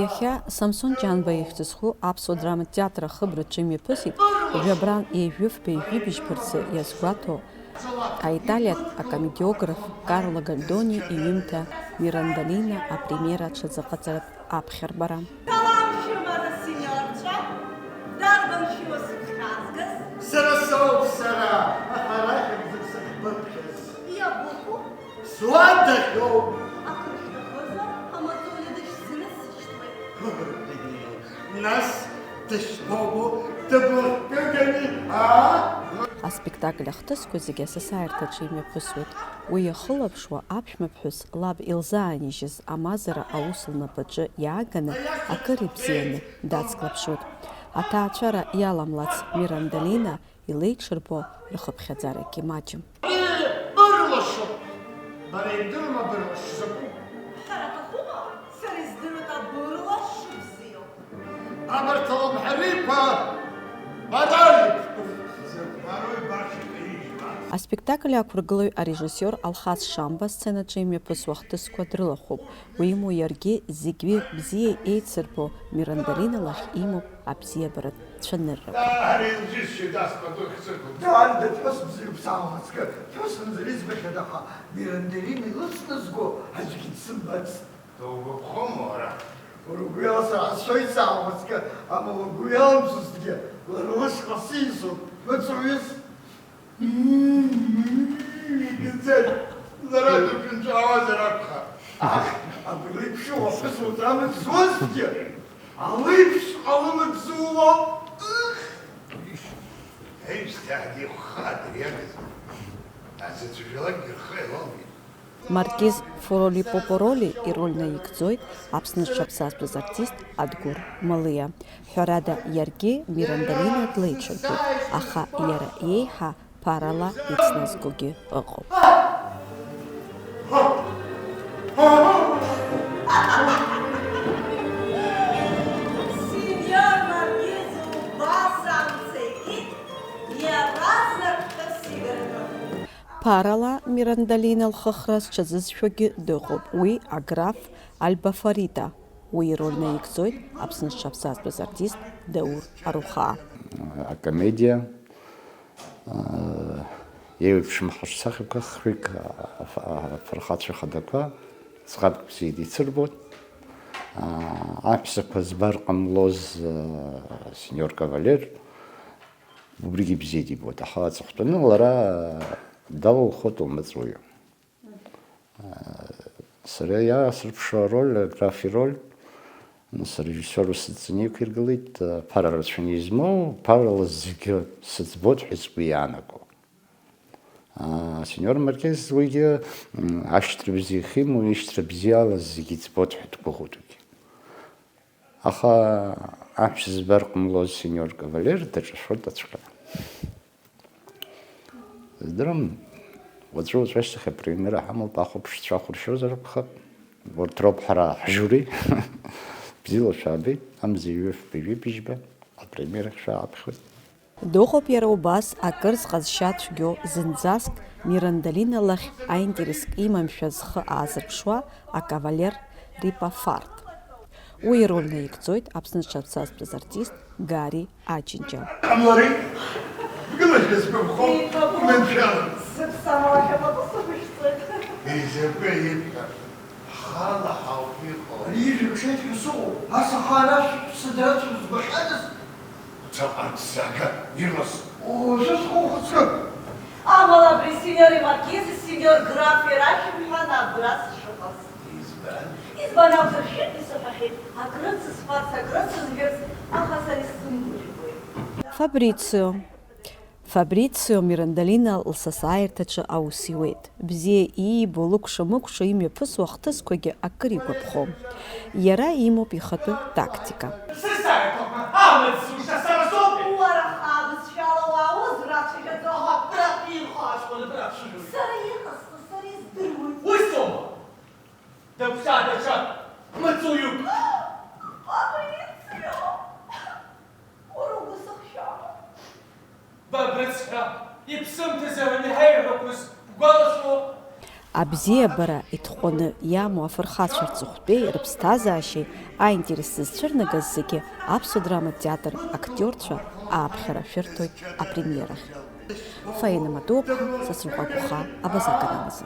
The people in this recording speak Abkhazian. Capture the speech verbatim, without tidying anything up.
Иахьа Самсон Ҷанба ихьӡ зху аԥсуа драматә театр ахыбраҿы имҩаԥысит жәабран ҩажәи фба ҩажәи быжьба рзы иазгәаҭоу аиталиатә акомедиограф Карло Гольдони иҩымҭа Мирандалина апремиера аҽазыҟаҵаратә аԥхьарбара. Салам шәымаз, асиньорцәа! Дарбан шәуасыԥ хьаазгаз? Сара соуп, сара, аха арахь акәзар сахьбыԥхьаз. Иабыкәу? Суадахьоуп! Акыр шәҭахызар, амаҵуҩы дышәзынасышьҭуеит. Нас дышԥоубо, дыблахкыгами, аа? Аспектакль ахҭысқәа зегьы асасааирҭаҿы имҩаԥысуеит. Уи иахылаԥшуа аԥшәмаԥҳәыс лаб илзааижьыз амазара аус лнапаҿы иааганы акыр ибзианы дацклаԥшуеит. Аҭаацәара иаламлац Мирандалина илеиҽырбо рхыԥхьаӡарагьы маҷым. Бырлашоуп! Бара ибдыруама бырлаш закәу? Ҳәара аҭахума? Сара издыруеит абырлаш шыбзиоу. Абарҭ алымҳарыҩқәа бара ибтәуп. Закәарои баша ижәла? Аспектакль ақәыргылаҩ арежиссиор Алхас Шамба асценаҿы имҩаԥысуа ахҭысқәа дрылахәуп. Уимоу иаргьы зегьы бзиа еицырбо Мирандалина лахь имоуп абзиабаратә цәаныррақәа. Даара илзызшеит ас пату ихцыргоит. Даара дыԥҳәыс бзиоуп саамхацкы, ԥҳәыс мзар избахьада, аха Мирандалина илыцназго аӡәгьы дсымбацт. Дугәаԥхом уара. Уара угәы иаласыр ҳазшоит саамхацкы, амала угәы иалымсызҭгьы, лара лышҟа сиасуп, дмаҵуҩыс. Игӡеит, лара дыԥынҵәаауазар акәхап. Аҳ, абри леиԥш уаҳәыс лыҵамыгӡозҭгьы, алеиԥшҵәҟьа лымыгӡуа. Еишьҭаҳгьы ихәхаа дыриагаз, ацыцәажәалакгьы рхы еилалгеит. Маркиз Фороли Попороли ироль наигӡоит Аԥсны зҽаԥсазтәыз артист Адгәыр Малиа. Ҳәарада, иаргьы Мирандалина длеиҽырбоит, аха иара иеиҳа ԥарала ицназгогьы ыҟоуп. Синьор Маркиз убас амца икит, иаразнак ԥҳәыс игар аҭахуп. Ԥарала Мирандалина лхыхра зҽазызшәогьы дыҟоуп, уи аграф Альбафарита. Уи ироль наигӡоит Аԥсны зҽаԥсазтәыз артист Даур Арухаа. Акомедиа, аа, еиуеиԥшым ҳаҿсахьақәа хҩык, аф-, афырхацәа хадақәа ӡӷабк бзиа дицырбоит. Аа, аҳәсақәа збар ҟамлоз, аа, сеньор кавалер, убригьы бзиа дибоит, аха аҵыхәтәаны лара далылхуеит лмаҵуҩы. Сара иаасырԥшуа ароль, аграф ироль, нас арежиссиор ус дҵаны иқәиргылеит, ԥара рацәаны измоу, ԥарала зегьы сыӡбоит ҳәа сгәы иаанаго. Асеньор Маркез уигьы, м, ашьҭра бзиа ихимоу, ишьҭра бзиала зегьы иӡбоит ҳәа дгәыӷуеит уигьы. Аха аҳәса збар ҟамлоз сеньор кавалер даҿашәоит ацәҟьара. Здырам, уаҵәы-уаҵәы ашьҭахь апремиера ҳамоуп, ахәаԥшцәа ахәыршьозар акәхап. Урҭ роуп ҳара ҳжюри. Бзиала шәаабеит, амза ҩажәи фба ҩажәи быжьба апремиерахь шәааԥхьоит. Дыҟоуп иара убас акыр зҟазшьа цәгьоу зынӡаск Мирандалина лахь аинтерес имамшәа зхы аазырԥшуа акавалер Рипа Фарт. Уи ироль наигӡоит Аԥсны зҽаԥсазтәыз артист Гари Аџьынџьал. Ҟамлари? Бгылашәа сгәаԥхо, Еиҭабу. Уманшәалан. Сыԥсамлахьа пату сықәышәҵоит. Изакәи ибҳәо? Ҳхала ҳауп иҟоу. Ари ижәҩа кшеит ҳәа сыҟоуп. Ас ахаан ашәҭ сыдрацәажәо збахьадаз? Ҵаҟа ӡага, ирлас. О, шәызхо ухаҵкы! Амала абри сеньори маркизи, сеньор графи рашәымҳәан абра сшыҟаз. Избан? Избан акәзар, шәарҭ исыҳәахьеит, акрыцысфарц, акрыцызжәырц, аха сара исзымгәаӷьуеит. Фабрицио. Фабрицио Мирандалина лсасааирҭаҿы аус иуеит. Бзиа иибо, лыкәша-мыкәша имҩаԥысуа ахҭысқәагьы акыр игәаԥхом. Иара имоуп ихатәы тактика. Сысааирҭақәа амаҵ зуша сара соуп! Уара хаа бызшәала уаауз рацәажәаӡом. Аха абраҟа ирхаашьа уаныбрацәажәоит. Сара иҟасҵо сара издыруеит. Уи соума? Дагәсаа даҽа маҵуҩуп. Фабрицио! Уара угәы сыхшәама? Бабрыцҳа, иԥсымҭазар ани ҳаиҳәақәоз бгәалашәо? Абзиабара иҭҟәаны иамоу афырхацәа рҵыхәтәеи рыԥсҭазаашьеи аинтерес зызцәырнагаз зегьы Аԥсуа драматә театр актиорцәа ааԥхьара шәырҭоит апремиерахь. Фаина Матуаԥҳа, Сасрыҟәа Гәыха, Абаза аканалазы.